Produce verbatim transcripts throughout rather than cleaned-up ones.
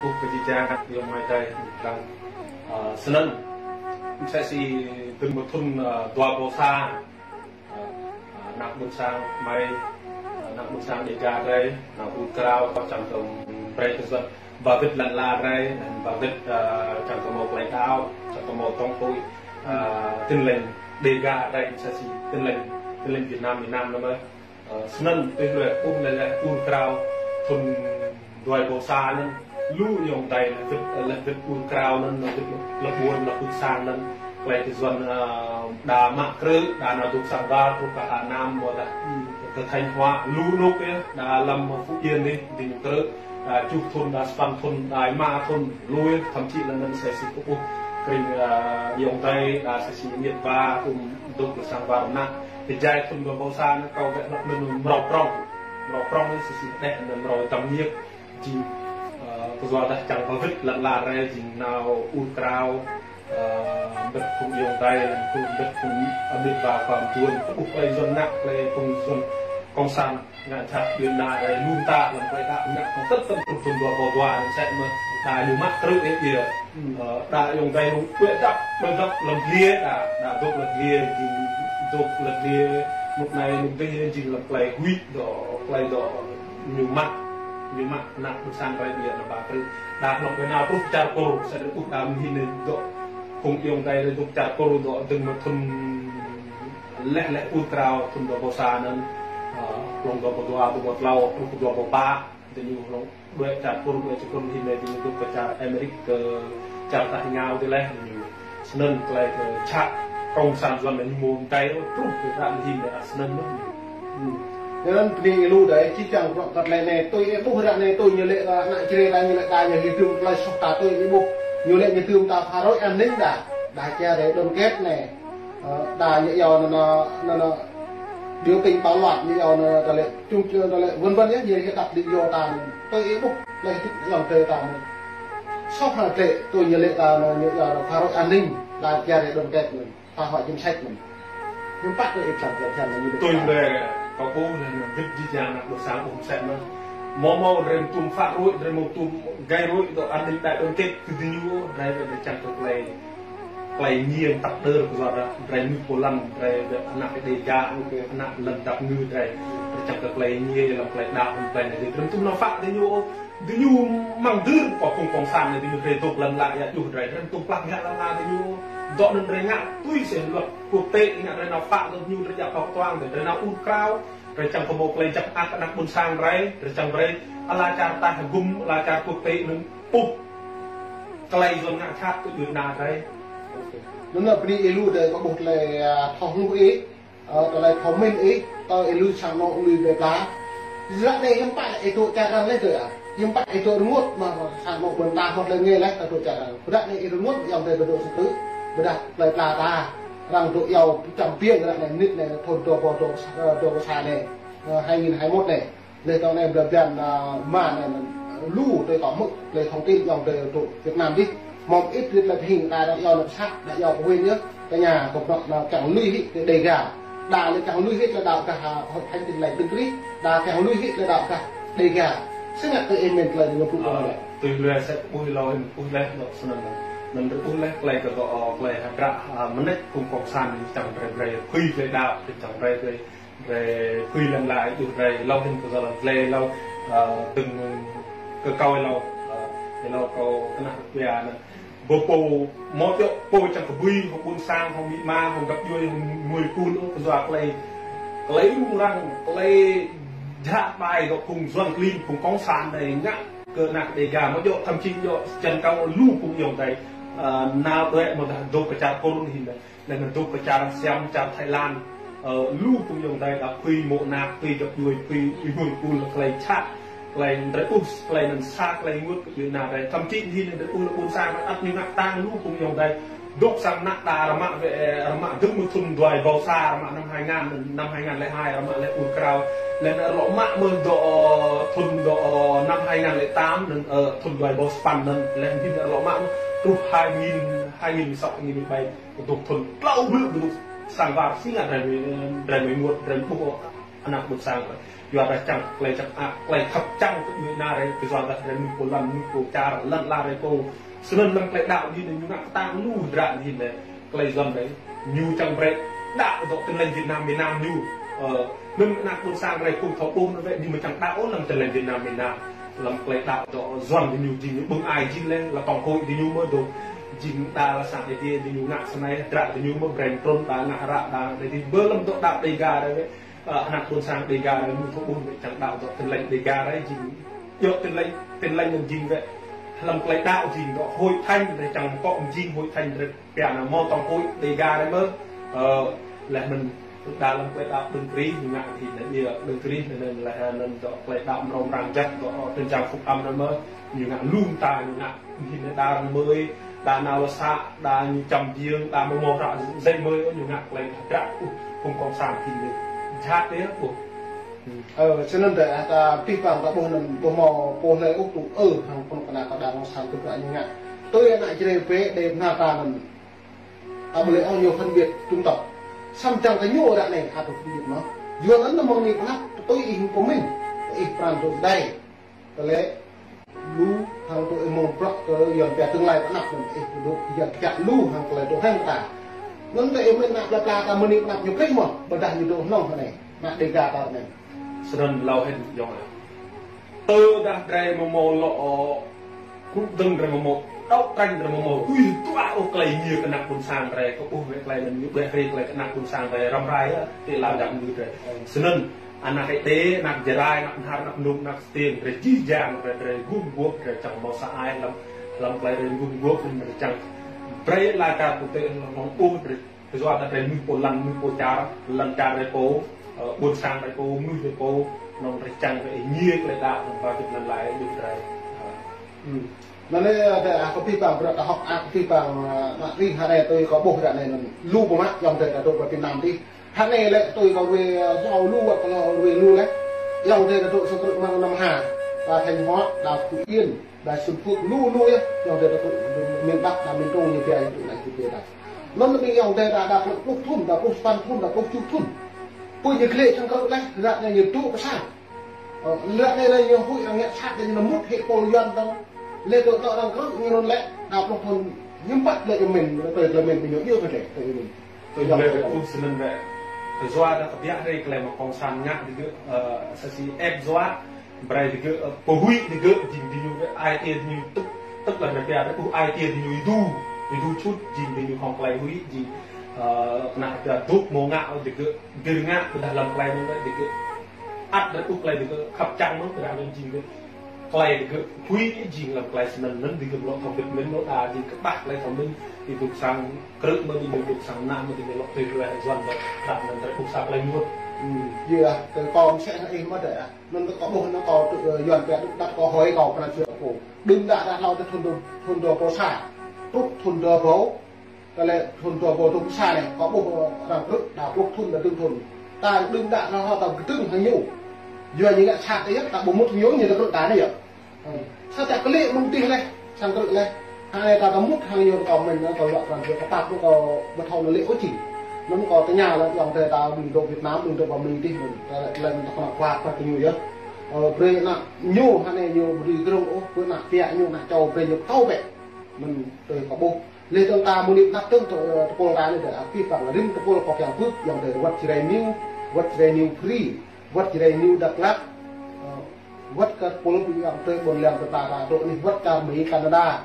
Ơ, kơ jih jang ayŏng amai adei, ơ, snăn, msĕ si dŭm mơ̆ng thŭn, ơ, dua êbâo sa, ơ, ơ, anak ƀuôn sang hmei, ơ, anak ƀuôn sang Dega drei, anak ƀuôn krao, kâo čiăng kơ brei kơ Yuăn ba wĭt lăn ala drei, ba wĭt, ơ, čiăng kơ mâo klei đăo, čiăng kơ mâo tŏng tui, ơ, Tin Lành Dega drei, msĕ si Tin Lành, Tin Lành Việt Nam, Việt Nam anăn mơh. Ơ, snăn tui hluê ƀuh leh leh ur krao thŭn dua êbâo sa anăn lu ayŏng adei leh wĭt, leh wĭt ur krao anăn, leh wĭt leh ƀuôn, leh ƀuôn sang anăn, klei kơ Yuăn, ơ, đa mă krư̆, đa nao dôk sang war, truh kơ Hà Nam, amâodah kơ Thanh Hóa, lu anôk yơh, đa hlăm Phú Yên dih, dĭng krư̆, đa kjuh thŭn, đa sa păn thŭn, đa êma thŭn, lu yơh, thậm chí leh anăn msĕ si kâo ƀuh krĭng, ơ, ayŏng adei, đa msĕ si amiêt wa, thŭn dôk leh sang war anăn. Ti jai thŭn dua êbâo sa anăn kâo wĕ hlăk anăn mrâo prŏng. Mrâo prŏng anăn msĕ si hđeh anăn mrâo dăm ñiêk. Jing, ơ, kyuadah čiăng ba wĭt lăn ala drei jing nao ur krao, ơ, mbĭt phung ayŏng adei, leh anăn mbĭt phung amiêt wa khua mduôn, kơ ƀuh klei Yuăn ngă, klei phung Yuăn cộng sản ngă jhat djuê ana drei lu mta hlăm klei đăo ngă kơ tơl tơl thŭn dua êbâo dua anăn msĕ mơh, đa ñu mă krư̆ ê yơh. Ơ, đa ayŏng adei lu ƀuh dăp, ƀuh dăp hlăm dliê, đa, đa dôk hlăm dliê, jing dôk hlăm dliê, mŭt anei mŭt dih, jing hlăm klei huĭ dôk, klei dôk ñu mă, ñu mă anak ƀuôn sang drei ƀiă nao ba krư̆. Đa hlŏng ƀai nao truh čar Kur, sa drei ƀuh đa mơ̆ng hĭn anei dôk, phung ayŏng adei drei dôk čar Kur dôk dơ̆ng mơ̆ng thŭn leh leh ur krao thŭn dua êbâo sa anăn, ơ, hlŏng dua êbâo dua, dua êbâo tlâo, truh dua êbâo pă, diñu hlŏng đuĕ čar Kur, đuĕ čar Kur hĭn anei diñu dôk kơ čar Amêrik, kơ čar tač êngao dih leh ñu. Snăn klei kơ jhat cộng sản Yuăn ñu mâo mdei ôh, truh kơ ară anei hĭn anei snăn mơh ñu. Ơ, anăn bni êlâo dih, čiăng kơ klei anei, tui ih ƀuh ară anei, tui ñu lĕ, ơ, anak čriê ta ñu lĕ đa ñu dưm klei soh ta tui ih ƀuh. Ñu lĕ ñu dưm ta phá rối an ninh đa. Đa čar drei đoàn kết anei. Ơ, đa ñu yua anăn, anăn, anăn, biểu tình bạo loạn ñu yua anăn, ta lĕ, chung, ta lĕ, vân vân yơh, ñu lĕ đăp đi yua ta anăn. Tui ih ƀuh, lĕ hdĭp hlăm drei ta anăn. Soh hă lĕ, tui ñu lĕ ta anăn, ñu yua anăn phá rối an ninh, đa čar drei đoàn kết anăn. Phá hoại chính sách anăn. Hiư̆m pă tui ih čiăng kơ čiăng anăn ñu lĕ. Tui ta. Lĕ, kâo ƀuh leh anăn wĭt jih jang anak ƀuôn sang ƀuh msĕ mơh. Mâo mâo drei tuôm phá rối, drei mâo tuôm gây rối dôk an ninh đại đoàn kết kơ diñu, drei, drei čiăng kơ klei klei êngiê tăp đơr kyuadah drei mnuih pô lăn, drei anak Dega, anak lăn dap kngư drei. Drei čiăng kơ klei êngiê hlăm klei đăo, hlăm klei anei, drei tuôm nao phă diñu, diñu mơ̆ng dưr kơ phung cộng sản anei, diñu drei dôk lăn ala êa juh drei, drei tuôm plah ngă lăn ala diñu, dôk anăn drei ngă tui si luật quốc tế, ngă drei nao phă diñu, drei djă pŏk tuang, drei nao ur krao, drei čiăng kơ mâo klei jăk mơak anak ƀuôn sang drei, drei čiăng brei ala čar ta hgŭm, ala čar quốc tế anăn ƀuh klei Yuăn ngă jhat kơ djuê ana drei. Anăn bni êlâo dih kâo ƀuh klei, ơ, thâo hluh ih, ơ, klei thâo mĭn ih, tơ êlâo sang anôk lui bi pla. Ară anei hiư̆m pă ih dôk čar arăng leh tơ, ơ. Hiư̆m pă ih dôk rơngot mơh, sang anôk ƀuôn ta hmâo klei ngê leh, ta dôk čar arăng. Ară anei ih rơngot ayŏng adei dôk sĭt, ƀiădah klei pla ta, arăng dôk yua čăm biêng ară anei mnĭt anei thŭn dua êbâo dua, ơ, dua êbâo sa anei, ơ, hai nghìn hai mươi mốt anei. Leh tơ anei bla biăn, ơ, mă anei, lu tơ kâo hmư̆, klei thông tin ayŏng adei dôk Việt Nam dih. Mâo ih ƀuh klei phing ta đa yua anăn sat, đa yua kơ wĭn yơh, kơ ñu kơ prŏk nao čiăng lui hĭ kơ Dega. Đa lĕ čiăng lui hĭ lĕ đăo kơ ha, hội thánh Tin Lành Đấng Christ, đa čiăng lui hĭ lĕ đăo kơ Dega. Snăn kơ ih mĭn klei ñu ƀuh. Ơ, leh. Tui leh sĕ ƀuh leh, ƀuh leh, dôk snăn. Anăn drei ƀuh leh klei kơ dôk, ơ, klei hdră, ơ, mnĭt phung cộng sản čiăng brei brei, phưi klei đăo, čiăng brei brei. Drei phưi lăn ala êa juh drei, êlâo hĭn kơ dlei êlâo, ơ, dơ̆ng kơ kâo êlâo, ơ, êlâo kâo knah pia anăn. Bơ pô, mâo djŏ pô čiăng kbưi, hŏng ƀuôn sang, hŏng amĭ ama, hŏng găp djuê, hŏng mnuih kun, kyua klei, klei rŭng răng, klei jhat ƀai dôk phung Yuăn klin, phung cộng sản anei ngă kơ anak Dega, mâo djŏ thậm chí djŏ čiăng kâo lu phung ayŏng adei, ơ, nao đuĕ mâo dah dôk kơ čar Kur hĭn anei. Leh anăn dôk kơ čar Siam, čar Thái Lan, ơ, lu phung ayŏng adei đa phưi mô̆ anak, phưi găp djuê, phưi êmuh kul klei jhat, klei drei ƀuh, klei anăn sa, klei ênguôt kơ djuê ana drei. Thậm chí hĭn drei ƀuh leh ƀuôn sang ăt ñu ngă ktang lu phung ayŏng adei. Dôk sang anăn đa arăng mă wĕ, arăng mă dơ̆ng mơ̆ng thŭn dua êbâo sa, arăng mă năm hai ngàn, năm hai ngàn lẻ hai, arăng mă leh ur krao. Leh anăn arăng lŏ mă mơ̆ng dôk, ơ, thŭn dôk, ơ, năm hai ngàn lẻ tám, anăn, ơ, thŭn dua êbâo sa păn anăn, leh hĭn arăng lŏ mă truh hai nghìn, hai nghìn lẻ sáu, hai nghìn lẻ bảy. Dôk thŭn tlâo blư̆ dôk sang war si ngă drei, drei êmuh, drei ƀuh anak ƀuôn sang drei. Yua dah čiăng klei jăk mơak, klei khăp čiăng kơ djuê ana drei, kyuadah drei mnuih pô lăn, mnuih pô čar, lăn ala drei pô. Snăn hlăm klei đăo dih ñu ngă ktang lu hdră dih leh. Klei Yuăn drei, ñu čiăng brei đăo dŏ Tin Lành Việt Nam miền Nam ñu. Ơ, hlăm anak ƀuôn sang drei phung thâo ƀuh anăn wĕ, ñu mă čiăng đăo ôh hlăm Tin Lành Việt Nam miền Nam. Hlăm klei đăo dŏ Yuăn ñu jing ñu ƀơ̆ng ai jing leh, hlăm công hội dih ñu mơh dôk. Jing đa hlăm sang Aê Diê dih ñu ngă snei, hdră dih ñu mơh brei trŭn đa ngă hră đa, drei dih bơ hlăm dŏ đăo Đêga drei wĕ. Ơ, anak ƀuôn sang Đêga drei mnuih thâo ƀuh wĕ čiăng đăo dŏ Tin Lành Đêga drei jing. Dŏ Tin Lành, Tin Lành anăn jing wĕ. Hlăm klei đăo jing dŏ hội thánh drei čiăng mkŏ mjing hội thánh drei pia anăn mâo tŏng kô̆ Đêga drei mơh. Ơ, leh anăn đa hlăm klei đăo Đấng Christ ñu ngă dih anăn, ơ, Đấng Christ anăn leh anăn dŏ klei đăo mrâo mrang jăk dŏ, ơ, Tin Lành Phúc Âm anăn mơh. Ñu ngă lu mta ñu ngă Hĭn đa mơi, đa nao lŏ să, đa ñu čăm biêng, đa mâo mâo hră msĕ mơi, ñu ngă klei hdră, uh, phung cộng sản hĭn ñu. Jhat yơh, uh. Ơ, snăn dê, ta pih pang ta ƀuh anăn, ƀuh mâo pô hlei ôh tŭ ư, hŏng phung kna kơ đảng cộng sản tŭ hră ñu ngă. Tui anăn jrei pê, dê bna ta anăn. Ta ƀu lĕ ôh ñu phân biệt chủng tộc. Săm čiăng kơ ñu ară anei, ăt phân biệt mơh. Yua anăn mơ̆ng anei pnăp, tui ih pơmĭn, ih pran tui dai. Tơlơi lu hăng tui ih mơ̆ng bruă kơ Yuăn pia tương lai pnăp anăn ih dôk Yuăn kiă lu hăng tơlơi dôk hăng ta. Anăn tơ ih mĭn ană plei pla ta mơ̆ng anei pnăp ñu krih mơh, ƀiădah ñu dôk hnŏng hơnei, ană Đêga ta anei. Snăn lâo hĭn yŏng ah. Tơdah drei mâo mâo lŏ, ơ, kŭp dơ̆ng drei mâo mâo, đăo krăn drei mâo mâo, ui, tuă ôh klei êngiê kơ anak ƀuôn sang drei, kơ ƀuh wĕ klei anăn ñu ƀuh hriê klei kơ anak ƀuôn sang drei, răm rai, ơ, ti lăn dap mnuih drei. Snăn, anak Êđê, anak Jarai, anak Mnhar, anak Mnông, anak Stiêng, drei jih jang, drei, drei gum guôp, drei čiăng mâo sa ai hlăm, hlăm klei drei gum guôp, drei čiăng brei lač kơ pô tê hlăm ƀuh, drei kyuadah drei mnuih pô lăn, mnuih pô čar, lăn čar drei pô, ơ, ƀuôn sang drei pô, mnuih drei pô, anăn drei čiăng kơ êngiê klei đăo, anăn ba gĭt lăn lai, dŭm drei. Ơ. Hmm. Anăn lĕ, ơ, dê, ah, kơ pih pang, bruă ta hŏk, ah, kơ pih pang, ơ, ană rih hơnei tui kâo ƀuh ară anei anăn lu pô mă, yŏng drei ta dôk ba Việt Nam dih. Hơnei lĕ tui kâo wê, ơ, hlâo lu, wăt kâo hlâo wê lu leh. Yŏng drei ta dôk sơkrư̆ mơ̆ng Nam Hà, ta Thanh Hóa, ta Phú Yên, ta Xuân Phước, lu lu yơh. Yŏng drei ta dôk miền Bắc, ta miền Trung, ñu pia, ñu tui anăn, ñu pia ta. Anăn ƀing yŏng drei ta, ta pluh thŭn, ta pluh sa păn thŭn, ta pluh kjuh thŭn. Pô ñu klei sơkrư̆ leh, ară anei ñu dôk pơ sang. Ơ, leh anei leh ñu huĭ arăng ngă sat, leh ñu mŭt hĕ pôl Yuăn dơ̆ng. Leh dôk dôk arăng krư̆ ñu anăn lĕ, đa pluh thŭn hiư̆m pă leh ñu mĭn, tui klei mĭn bi ñu djŏ kơ leh, tui mĭn. Tui leh ƀuh snăn leh. Kyuadah kbiă hriê klei mă cộng sản ngă digơ̆, ơ, sa si ép dọa, brei digơ̆, ơ, pơhuĭ digơ̆, jing diñu wĕ ai tiê diñu tŭk, tŭk leh anăn pia, ƀuh ai tiê diñu êdu, êdu čŭt, jing diñu hŏng klei huĭ, jing, ơ, kna pia dôk mâo ngă digơ̆, bi ngă, ƀiădah hlăm klei anăn digơ̆ ăt drei ƀuh klei digơ̆ khăp čiăng mơh, ƀiădah anăn jing digơ̆ klei digơ̆ huĭ jing hlăm klei snăn anăn digơ̆ lŏ thâo wĭt mĭn mơh, đa jing kƀah klei thâo mĭn, ti dôk sang krư̆ mơh, ti dôk sang anăn mơh, ti lŏ tui klei Yuăn mơh, ƀiădah anăn drei ƀuh sa klei mŭt. Hmm, yơh, kơ kâo msĕ hŏng ih mơh dê, ah. Anăn kâo ƀuh anăn kâo tŭ, ơ, Yuăn pia tŭ đăp kâo hôi kâo pran jua kâo. Đưm đă đă hlâo tơ thŭn dua, thŭn dua êbâo sa. Truh thŭn dua êbâo, Tơlơi thŭn dua êbâo dua pluh sa anei, kâo ƀuh, ơ, arăng krư̆, đa pluh thŭn, đa dŭm thŭn. Ta đưm đă hlâo hlâo ta kdơ̆ng hăng ñu. Yua ñu ngă sat yơh, ta ƀu mŭt hăng ñu, ñu ta krư̆ ta anei yơh. Ơ, sa ta klei mơ̆ng tih leh, sang krư̆ leh. Hơnei ta ta mŭt hăng ñu kâo mĭn, kâo lŏ krăn, kâo ta pô kâo ƀu thâo lĕ ôh jing. Anăn kâo tơña leh, yŏng drei ta ƀing dôk Việt Nam, ƀing dôk ba Mi dih mĭn. Ta lĕ, leh ta kna kuat kơ ñu yơh. Ơ, brei ană ñu, hơnei ñu ƀu dưi krông ôh, brei ană piă ñu, ană čô, brei ñu thâo bĕ. Mĭn tui kâo ƀuh. Leh dơ̆ng ta mơ̆ng anei pnăp dơ̆ng tơ, ơ, tơpul ta anei dê, ah, pih pang rĭm tơpul kâo kiăng bưp, yŏng drei wăt Jrai News, wăt Jrai News Free, wăt Jrai News Dak Lak, ơ, wăt kơ tơpul yŏng drei ƀuôn Liang ta ta dôk anih wăt čar Mi, Canada,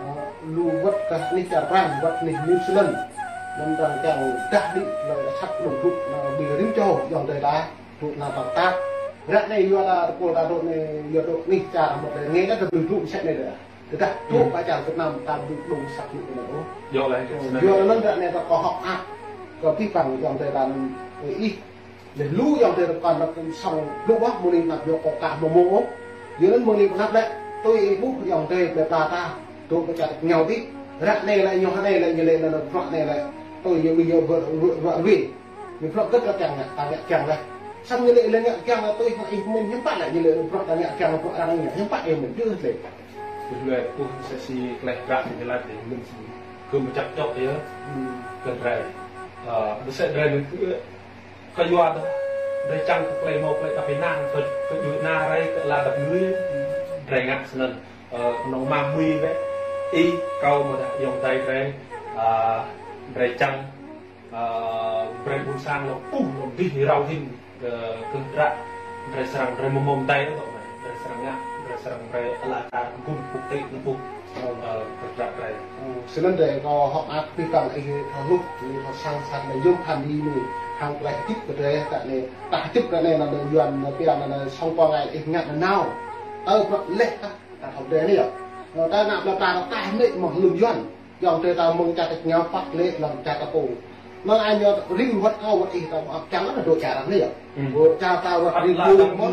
ơ, lu wăt kơ anih čar Prăng, wăt anih New Zealand, anăn arăng kiăng dah đĭ, leh asăp lŏ bưp, anăn bi rĭm čô, yŏng drei ta, dôk anăn ta ta. Ară anei yua ta tơpul ta dôk anei, yua dôk anih čar mơ̆ng drei, ngă ta bi bưp msĕ anei dê. Tơdah dôk ba čar Việt Nam ta ƀu dôk săk ñu kơ anăn ôh. Yua leh, ơ, snăn. Yua anăn ară anei ta kâo hŏk ăt. Kơ pih pang yŏng drei ta anăn, ơ, ih. Leh lu yŏng drei ta kăn ta kăn sŏng lu wah mơ̆ng anei pnăp yua kâo ka mâo mâo ôh. Yua anăn mơ̆ng anei pnăp leh. Tui ih ƀuh yŏng drei plei pla ta. Dôk ba čar ñu dih. Ară anei leh ñu hơnei leh ñu leh anăn bruă anei leh. Tui ñu ƀing ñu bruă, bruă, bruă wĭ. Ñu bruă gơ̆t arăng kiăng ngă, ta ngă kiăng leh. Săm ñu lĕ leh ngă kiăng leh tui hŏng ih mĭn hiư̆m pă leh ñu lĕ bruă ta ngă kiăng bruă arăng ngă hiư̆m pă ih mĭn djŏ leh. Tui leh ƀuh msĕ si klei hdră ñu lač leh mĭn si kơ mčăk čŏk yơh. Hmm. Kơ drei. Ơ, msĕ drei mĭn kơ, kơ yua dah. Drei čiăng kơ klei mâo klei êđăp ênang kơ, kơ djuê ana drei, kơ ala dăp ngư drei ngă snăn. Ơ, knŏng mă mui wĕ, ih, kâo, amâodah ayŏng adei drei, ơ, drei čiăng, ơ, brei ƀuôn sang lŏ ƀuh, lŏ bi rao hĭn kơ, kơ hdră drei srăng, drei amâo mâo mdei ôh, drei srăng ngă, drei srăng brei ala čar kơ ƀuôn quốc tế ƀuh, ơ, kơ hdră drei. Ơ, snăn drei kâo hŏk ăt bi păng ih thâo hluh, ih thâo săng săng anei yơh hăn ih anei, hŏng klei hdĭp kơ drei, ta anei, ta hdĭp kơ anei, anăn Yuăn, anăn pia anăn sŏng păng ai ih ngă nanao. Tơ prăk leh ta, ta thâo drei anei yơh. Ơ, ta nă plei pla ta hmei mơh lŏ Yuăn. Yŏng drei ta mơ̆ng čar ta ngao păk leh lăm čar ta pô. Mơ̆ng ai ñu rĭm wăt kâo wăt ih ta mơ̆ ăt čang lăm dôk čar anei yơh. Hmm. Wăt čar ta wăt rĭm lu mơh,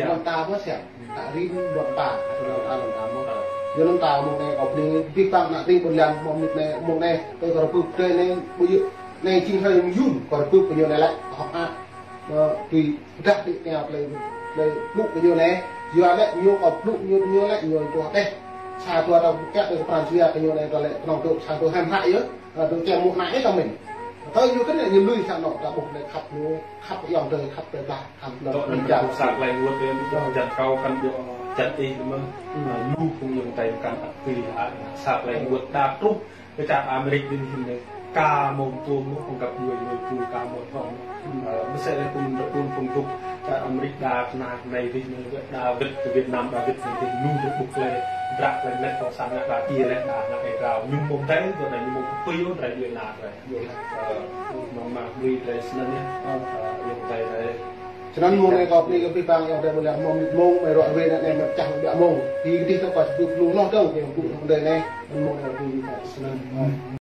lăm ta mơh siam. Ta rĭm wăt ta, lăm ta, lăm ta mơh. Yua lăm ta mơ̆ng anei kâo bi, bi păng nă rĭm ƀuôn lan mơ̆ng mĭt anei, mơ̆ng anei, kơ kâo rơpưk drei anei, ƀu yơh, anei jing hrơi mơyun, kâo rơpưk kơ ñu anei lĕ, hŏk ăt. Ơ, tui dah đĭ kñao klei, klei blŭ kơ ñu anei, yua lĕ ñu kâo blŭ ñu, ñu lĕ ñu tuh teh. Sa dua ta kiă tơ kơ pran jua kơ ñu anei ta lĕ knŏng tơ sa dua hrăm hră yơh, ơ, tơ kiă mŭk anei ta mĭn. Tơ ñu kơ anei ñu lui sa anôk ta ƀuh anei khăp ñu, khăp ayŏng adei, khăp drei pla, khăp lŏ. Dŏ anăn čiăng sa klei wăt yơh, ơ, jăk kâo kăn djŏ, jăk ih mơh, hmm, ơ, lu phung ayŏng adei kăn ăt tui, ơ, sa klei wăt ta truh. Kơ čar Amêrik dih hĭn anei, ka mâo tuôm mơh, phung găp djuê mâo tuôm ka mâo thŏng. Hmm. Ơ, msĕ leh phung drei ƀuôn phung dôk čar Amêrik đa knang anei dih anei, đa wĭt kơ Việt Nam, đa wĭt anei dih, lu drei ƀuh klei, hdră klei mnêč cộng sản ngă đa djiê leh, đa ngă êa drao. Ñu mâo mdei, dŏ anei ñu mâo kơ pui ôh, drei djuê ana drei. Ơ, mơ̆ng mă mui drei snăn yơh. Ơ, ayŏng adei drei. Snăn mơ̆ng anei kâo bi, kâo bi păng ayŏng adei ƀuôn lan mâo mnĭt mông, mơ̆ng ruă ruê anei mơ̆ng čah ƀiă mông. Bi kdih ta kâo bi blŭ hloh dơ̆ng, kơ ƀuôn ayŏng adei anei, mơ̆ng anei kâo bi păng snăn.